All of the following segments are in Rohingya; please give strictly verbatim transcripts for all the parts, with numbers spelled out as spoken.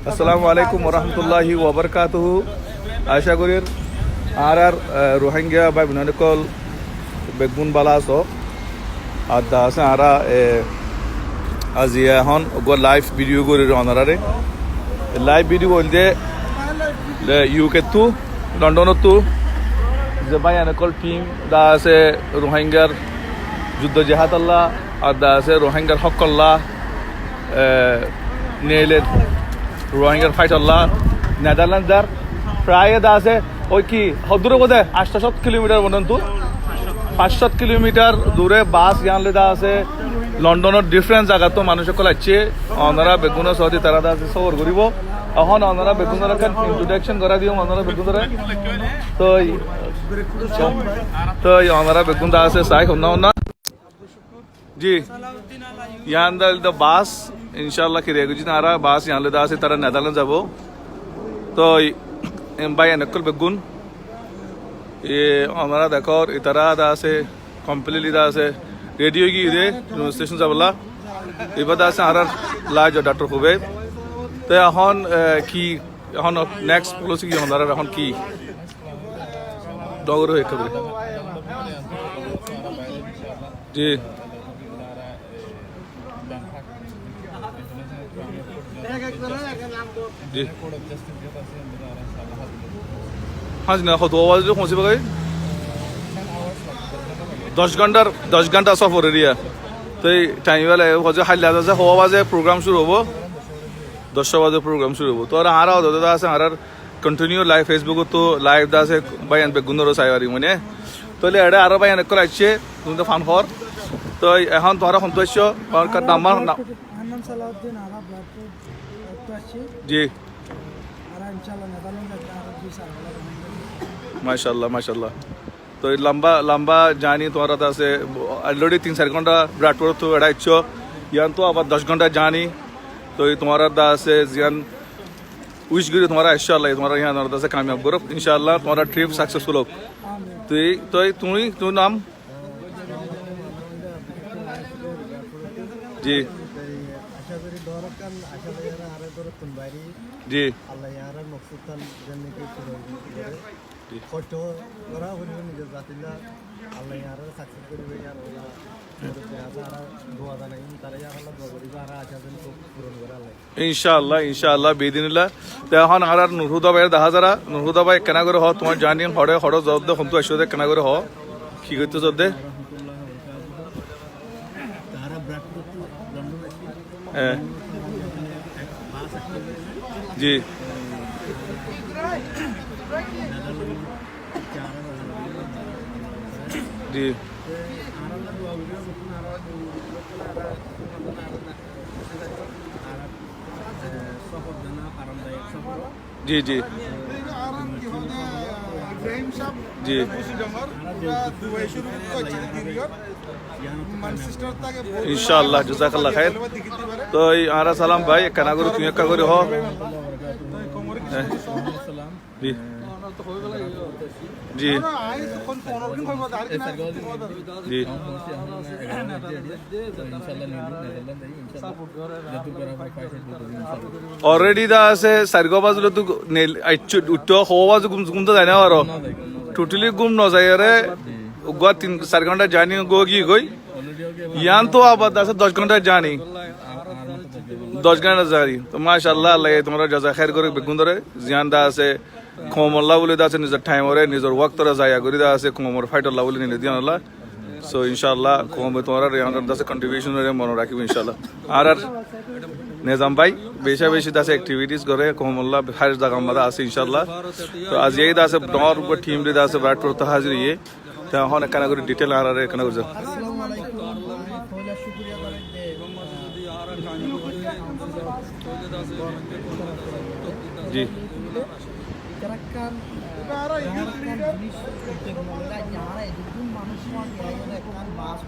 Assalamu alaikum warahmatullahi wabarakatuhu. Acá gorír añárar, eh, Ruáingga bái boin ókkol beggún bála asó. Ar de asé añára, eh, aziya ehón uggwá live video gorír onoráre. Live video óilde, eh, U K ttu, London ttu, ze báiyain ókkol team de asé Ruáinggar juddo jihádolla, ar de asé Ruáinggar hókolla, eh, neeler Ruáinggar fight olla Netherlands zar. Frai de asé ói ki hoddúr óibo de, añctó cót kilomitar forzonto, fañs cót kilomitar dure bas yián loi de asé Londonor different zagattú manúic ókkol aiccé. Onorá beggúne sódi tará de asé sóbor goríbo. Ehón onorá beggúnoré ekkán introduction gorái diyum onorá beggúnoré. Toi, toi onorá beggún de asé sai honna honna. Ji, yián de óilde bas, incálla ki regi zin añára bas yián loi de asé, tará Netherlands zaibo. Toi, em, báiyain ókkol beggún, e, onorá dekór, itará de asé, completely de asé, ready ói giyé de, station zaibolla. Ibá de asé añárar laj dhaktor Hubeb. Toi ehón, e, ki, ehón next policy ki onorár ehón ki? Dogor ói ekká gorí. Ji. Ji. Há, ji, na, hoto baze foóñsibo goi? Doc gonthar, doc gonthar sofor eriya. Toi time bele, hoto háilla asé, hoó baze program cúru óibo? Doc baze program cúru óibo. Toi añára hoto de asé, añárar continue live, Facebook ottu live de asé, báiyain beggúnoré sai farim mane. Tóile eçé aró báiyain ókkol aiccé, tuñí to fan hoór. Toi ehón tuáñra hontú aiccó, tuáñrar nam, na- Añár nam Salauddin, añára Bradford ottu aiccí. Ji. Añára incálla Netherlands zaitó, añára dui sair gona. Macállah, macállah. Toi lamba, lamba journey tuáñra de asé, already tin sair gonthá Bradford ottu eçé aiccó, yián to abar doc gonthá journey. Toi tuáñra de asé, yián wish gorí tuáñra, incálla, tuáñra yián tuáñra de asé kamiyab gorouk, incálla, tuáñra trip successful óuk. Toi, toi tuñí, tuñí nam? Ji. Ji. Ji. Hosto gorá foribo nizor zatilla, Allah añáre success goribo, añára dua zanai, tará añáre dua goribo, añára aca zan furon gore Allah. Incálla, incálla, biidinillah. Te ehón añárar Nurhuda bái dahá zar, Nurhuda bái, ekkená gorí hoó, tuáñr journey hoçé, hoçé zodde, hontú aiccó de, ekkená gorí hoó, ki goittó zodde? Eh. Ji. Ji. Ji, ji. Ji. Incálla, jazakallah khair. Toi añára salam bái, ekkená gorí tuñí ekká gorí hoó. Eh. Ji. Ji. Ji. Already de asé, sair gó baze lóti neil, aiccó, uiththó, hoó baze gúm, gúm to zai no faro. Totally gúm no zaiyóre, uggwá tin, sair gonthá journey gó giyé goi. Yián to abar de asé doc gonthá journey. Doc gonthá journey. To macállah, Allah ye tuáñra jaza khair gorouk beggúnoré. Ziyán de asé, koumolla buli de asé nizor time ore, nizor woktoré zaya gorí de asé, koumor fight olla buli nile diyan olla. So, incálla, koume tuáñrar yián de asé contribution ore mone rakibo, incálla. Ar, ar Nizam bái, beca beci de asé activities gore, koumolla, hár zagar maze asé, incálla. To aijja de asé, dóñr team de asé, Bradford ottu házir óiye. Te ehón ekkená gorí detail añárare ekkená gorí zan. Assalamu alaikum. Foila cúkuriya zanai de, Ji. Itara ekkán, itara ekkán jinis, technology, aijja añára edún manúic ekkán bas,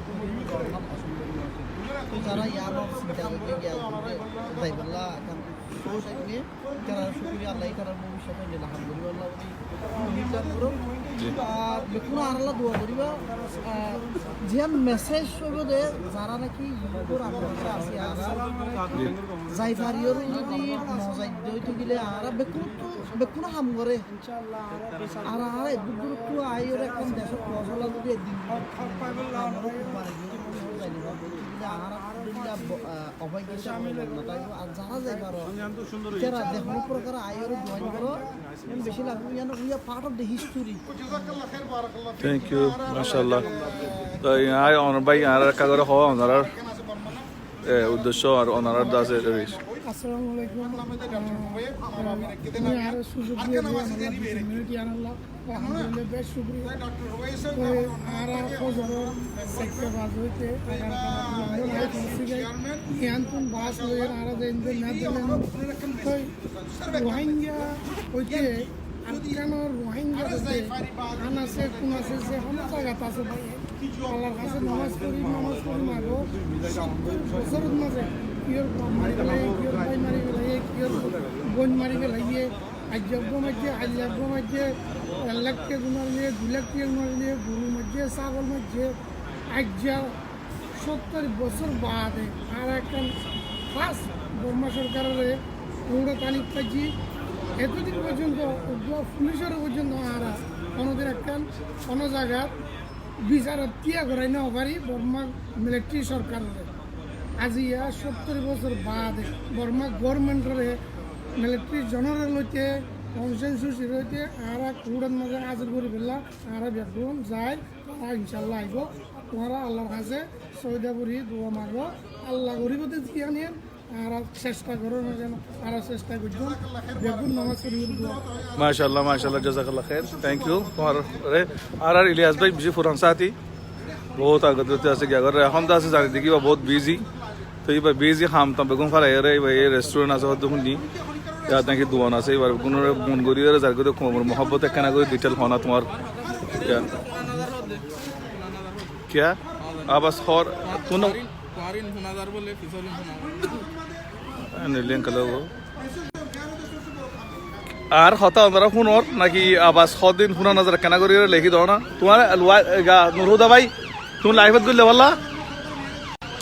to tará iyán sinta gorí, zaibolla ekkán Sóo saimne, ítarar cúkuriya Allah, ítarar bóbicót óile ham goríballa bóli umid zan gorór. Ji. Ar bekkúne añárálla dua goríba, ah, ziyán mesej óibo de, zará náki Europe or America asé, asé. Ji. Zai fariyóre zodi no zaidde óito gile añára bekkún, bekkúne ham goré. Ar añára eddúr dúrottu aiyóre ekkán decót foóñsola zodi eddin añára Alhamdulillah, bo-, ah, obaiggo hísabe no táibo. Ar zará zai faro, ítarar de hono prokar aiyóre join goró, iyan beci lage, iyan we are part of the history. Thank you, mashallah. Toi añár onor bái añára ekká gorí hoó, onorar e, uddecco ar onorar dase ris. Assalamu alaikum. Ah, ah, mui aró suzuk diye de, añálla dui tin minit, añálla alhamdulillah, beci cúkuriya. Toi añára fozoror sairta baze óite agar London aái foóñsi giyé, iyanttún bas loi añára zaiyum de Netherlands. Toi Rohingya óite Arkanor Rohingya de, hán asé, kún asé, ze hono zagat asé bái, Allar hañsé nomaz forí, nomaz forí mago, sóttor bosóror mazé kiyór baf mari félaiye, kiyór bái mari félaiye, kiyór boin mari félaiye, aijja uggwá maijjé, hailla uggwá maijjé, ek lak tiya guna liye, dui lak tiya guna liye, goru maijjé, sagol maijjé, aijja sóttor bosór baade añára ekkán first Borma sorkaroré kuwuçot aní faijjí. Etodin foijjonto uggwá fulicoré foijjonto añára honodin ekkán hono zagat bisarot tiya gorai no fari Borma militari sorkaroré. Aijja sóttor bosór baade Borma gormentoré militari jeneral óite Aung San Suu Kyi óite añára kuwuçot mazé házir gorí félailam, añára beggún zai, tará incállah aibó. Tuáñra Allar hañsé sóida gorí dua mago, Allah goríbo de ziyán iyan, añára cesta gorór mazé, añára cesta goijjum, beggún nomaz forí dua. Mashallah, mashallah, jazakallah khair. Thank you. Tuáñrare, añárar Ilyas bái beci furan sáti. Bout age dóri asé giya gorí, ehón de asé zani de kiba bout busy. Toi íba busy ham tam beggún félaiyoré íba ei restaurant asé hoddúr fúinni. Yat náki duan asé íbar beggúnore mon goríyoré zar gorí koumor muhabbot ekkána gorí detail hoó na tuáñr. Ya. Kiyá? Abas hoór, tuáñr, tuáñr in fúna zar bóle, fisór in fúna zar. Ani link logo. Ar hotá onora fúnor náki abas hoddin fúna no zar, kena gorí lekí do na. Tuáñr Nurhuda bái, tuñí live ot goille bála?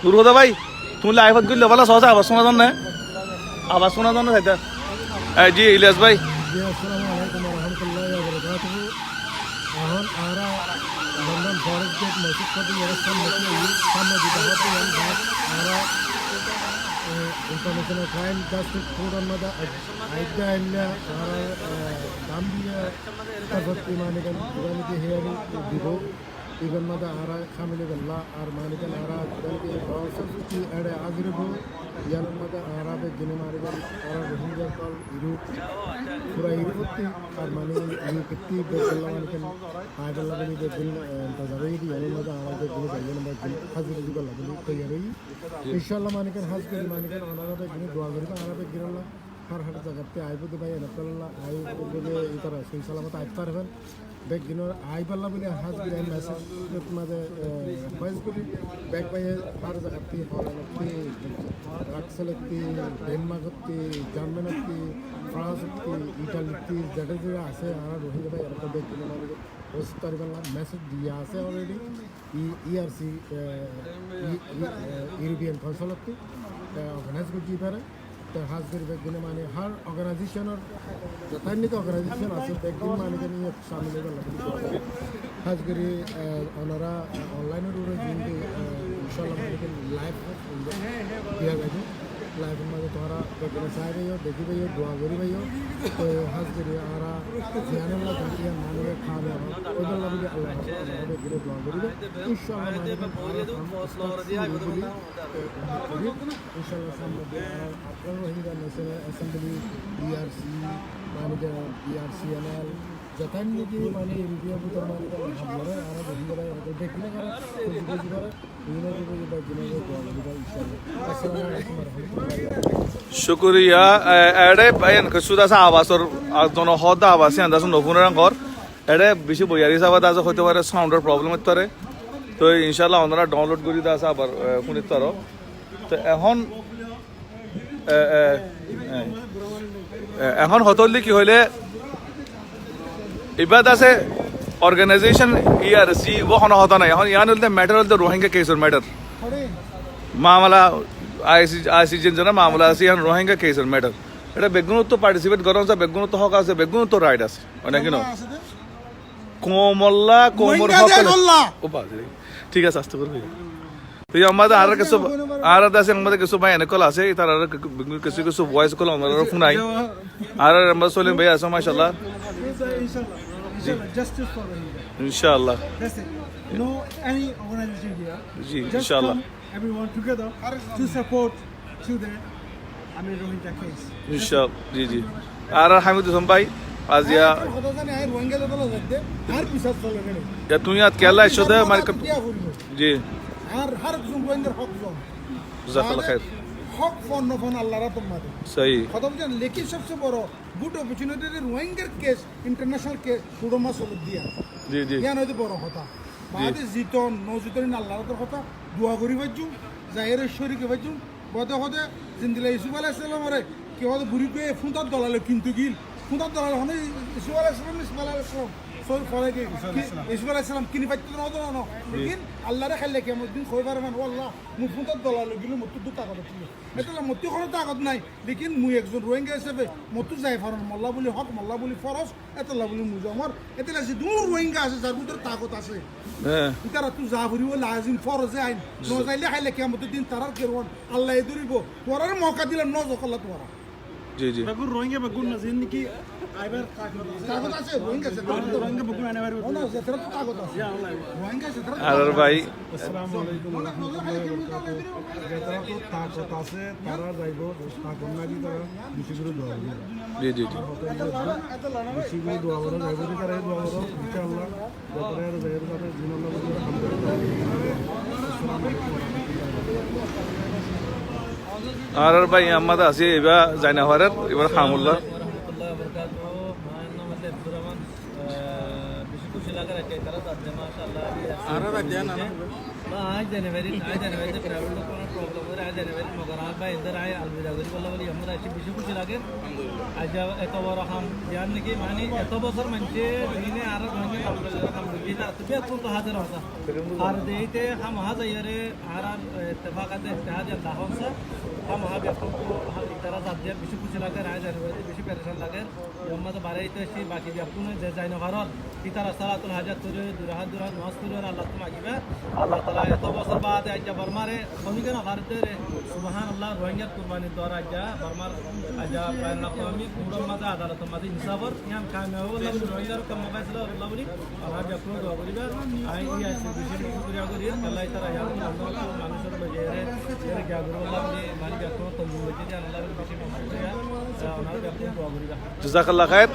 Nurhuda bái, tuñí live ot goille bála, sóse abas fúna zar né? Abas fúna zar né saita? E, ji, Ilyas bái. Ji, assalamu alaikum wa rahmatullahi wa barakatuhu. Ehón añára London Forest Gate mosjid hoddin samne ki, samne di dahá hoddin añára, e, International Crime Justice Court or mazé aijja ailla añára, e, Gambia tarfótti mani gan, ibar mazé hearing dibo. Ibar mazé añára hámil ói gellá, ar mani gan añára gan ki Aung San Suu Kyi ere házir óibo, iyanor mazé añára beggúne mani gan, añára Rohingya ókkol Europe, fura Europe ottí, ar mani Europe ottí beggúne mani gan, aibálla buli beggún, e, intezar óiye de, iyanor mazé añára beggúne zai, iyanor mazé házir óibolla buli toiyar óiyi. Incállah mani gan hás gorí mani gan onára beggúne dua goríba, añára beggúnolla. Hár hár zagattí aibó de bái, enekkálla aibó de, ítara sóhi salamot aitó faribá. Beggúnor aibálla buli hás gorí message mazé, e, advice gorí. Bek báiye hár zagattí, Holland ottí, Brussels ottí, Denmark ottí, German ottí, France ottí, Italy ottí, zede zede asé, añára Rohingya bái, enekká beggúnor mazé post goríballa message diya asé already. E, E R C, e, e, e, e, European Council ottú, e, organize goijjé ítará. Te hás gorí beggúne mani hár organization or, zetáin niki organization asé, beggún mani gan iyót camil óibolla buli. Hás gorí, e, onára, e, online or uore zindi, e, incállah mani gan live diya zaibo. Live or mazé tuáñra beggúne sai faiyo, dekí faiyo, dua gorí faiyo. Te hás gorí añára ziyán olla zati iyan mani kamiyab óibolla buli Allah onára beggúne dua goríba. Incállah mani gan añára ham start gorí félaiyi. Incállah samne de añára Afghan Rohingya National Assembly, E R C, mani gan E R C N L, zetáin niki mani India bútore mani gan ham goré, añára Rohingya bái, añára beggúne añára kuci kuci goré. Cúkuriya, e, eçé bái, en kessú de asé abasor, a, zone hoódde abas, yián de asé no fúner enkor. Eçé beci boiyar hísabe de asé, hoité fare sound or problem óit fare. Toi incállah onára download gorí de asé abar, e, fúnit faro. Toi ehón, e, e, E, ehón hotá óilde ki hoilé, ibá asé organization, E R C, ibá hono hotá nái. Ehón yián óilde matter óilde Rohingya case or matter. Mamala I C, I C J zona mamala asé, yián Rohingya case or matter. Ita beggúnottú participate gorón za, beggúnottú hók asé, beggúnottú right asé. Mane ki no? Koum olla, koumor hók olla. Ó bas re. Thík asé, aste gorí. Toi añárar de asé, añárar de asé, añárar kessú bái enekkol asé, tará kessú kessú voice kol añára fúnai. Añárar añárar Solim bái asé, mashallah. Inshallah, inshallah, justice for Rohingya. Inshallah. That's it. No any organization here. Ji, just inshallah. Come everyone together to support to the, I mean, Rohingya case. Inshallah, ji, ji. Ar, ar Hamid Hussain bái, aijja. Ar hotá zani, ar Rohingya zatolla zaidde, ar bisar soler na. Ya, tuñí aijja kiyólla aiccó de, mane, ji. Ar har ekzon Rohingyar hók zon. Jazakallah khair. Hók fon no fon Allar átor maze. Sóhi. Hotá buzón, lekin sobse boro good opportunity Rohingyar case, international case, kuçé masolot diya. Ji, ji. Yián óilde boro hotá. Baade ziton, no ziton, in Allar átor hotá, dua gorí faijjum, zaiyóre córik ói faijjum. Bade hode zendilla Yusuf aláihis salamore, ki hode guri goi fúntar dolale kintu gil. Fúntar dolale hone Yusuf aláihis salam, Yusuf aláihis salam. Sóri fore ki, Yusuf aláihis salam. Yusuf aláihis salam kini faitto no, no, no. Lekin Allare háilla kiyamot din hoi fare man, "Ó Allah, mui fúntar dolale gilum, mottú dui takot accíl." Etolla mottú hono takot nái. Lekin mui ekzon Rohingya hísabe mottú zai faron molla buli hók, molla buli foroz, etolla buli mui zomor, etolla zedún Rohingya asé, zar bútore takot asé, ítarattú za foribo lazim, foroze ain. No zaile háilla kiyamotor din tarár geruan Allaye dóribo. Tuáñrare moka dilam, no zo holla tuáñra. Ji, ji. Beggún Rohingya beggún na, zin niki aibar takot asé, Rohingya asé, Rohingya beggún aine faribo. Ó na, zetarattú takot asé. Rohingya zetarattú takot asé. Ar bái, Assalamu alaikum warahmatullahi wabarakatuh. Zetarattú takot asé, tará zaibo, takot nai de tará beci gorí dua goribo. Ji, ji, ji. Beci gorí dua goró, zaibo de tará dua goró, inshallah. Zetarattú zaibo, tará din Allah boli, alhamdulillah. Assalamu alaikum warahmatullahi wabarakatuh. Ar, ar bái, añárar maze asé, ibá zai no farer, ibár ham olla. Beci kúci lager aijja, tará zar de, mashallah. Añára zar de na. Na, añí zai no fari, añí zai no fari, travel or hono problem óile añí zai no fari, mogor añár bái inde añí alvida gorí bolla buli, añára aijja beci kúci lager. Alhamdulillah. Aijja eto boro ham, yián niki, mani eto bosór maincé, dine añára dine ham goijjé, tar to beggún to házir asé. Ar deite ham házir aiyóre, añárar ittefak ate ittehad yián dahón sa, ham házir beggún to, tará zar de, beci kúci lager, añí zai no fari, beci perecan lager. Yar maze bari aitó aiccí, baki beggúne ze zai no farór, ítara salatul hajat fori, dui rakát dui rakát nomaz fori, Allattú magiba. Allah taala eto bosór baade aijja Bormare, honikka no faredde re, subhanallah, Rohingyar kurbanir duara aijja Bormar, aijja bainul akwami kuçor maze, adalotor maze insaf or, yián kamiyab óibo, Rohingyar hokko faisala óibo buli. Añára beggúne dua goriba. Añí E R C beci beci cukuriya gorí. Allah taala yián manúcor loi, ere, ere giya goribolla buli, mani beggúne tanzim goijjé de, Allah beci beci cukuriya. Añára beggúne dua goriba. Jazakallah khair.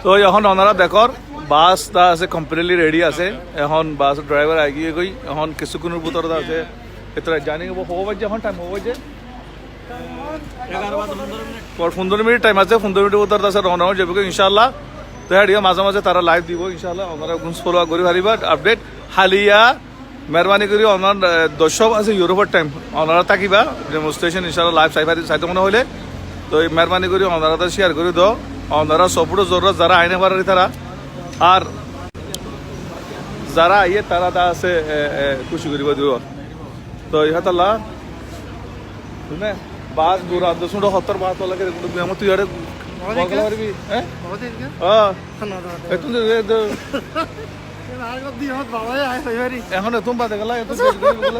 Toi ehón onora dekór, bus ta asé, completely ready asé. Ehón bus driver aigiyé goi. Ehón kissúkkúnor bútore ta asé. Etara journey óibo, hó baijje ehón, time hó baijje? Ar fundoro minit time asé, fundoro minitor bútore ta asé, rowna ói zaibo goi, inshallah. Toi héçe maze maze tará live dibo, inshallah. Onora beggún follow gorí fariba, update. Háliya, meherbani gorí, onora, e, doc asé Europe or time. Onora tákiba, demonstration, inshallah, live sai fari, saito mone hoile. Toi meherbani gorí, onora ta share gorí do. Onora support or zorurot, zara ai no farer tará. Ar zara aiyé, tará ta asé, e, e, kúci goríba dibo. Toi, hátalla. Tumi bus dura, dura, hottor bus tolla gere, tui amar tui are bol gela faribi, eh? Ah. Etún de, de, de. Ehón etún bade gela, etún de, de, de.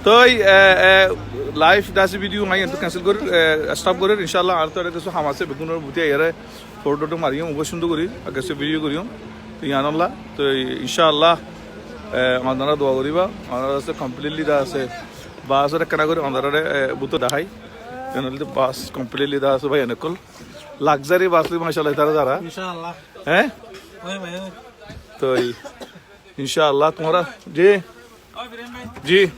Toi, e, e, live ta asé video añí etún cancel gorir, e, stop gorir, inshallah, ar to ere kessú ham asé, beggúnor bútore aiyóre Foto toto mariyum, ubo cúndor gorí, age se video goríyum. Toi yián olla, toi inshallah, e, onora dua goríba, onora asé completely ta asé. Bus or ekkena gorí onora, e, bútore dahái. Yián olla bus completely ta asé bái, enekkol luxury bus loi, mashallah, tará zara. Inshallah. Hé? Oi bái, oi. Toi inshallah, tuáñra, ji. Ji.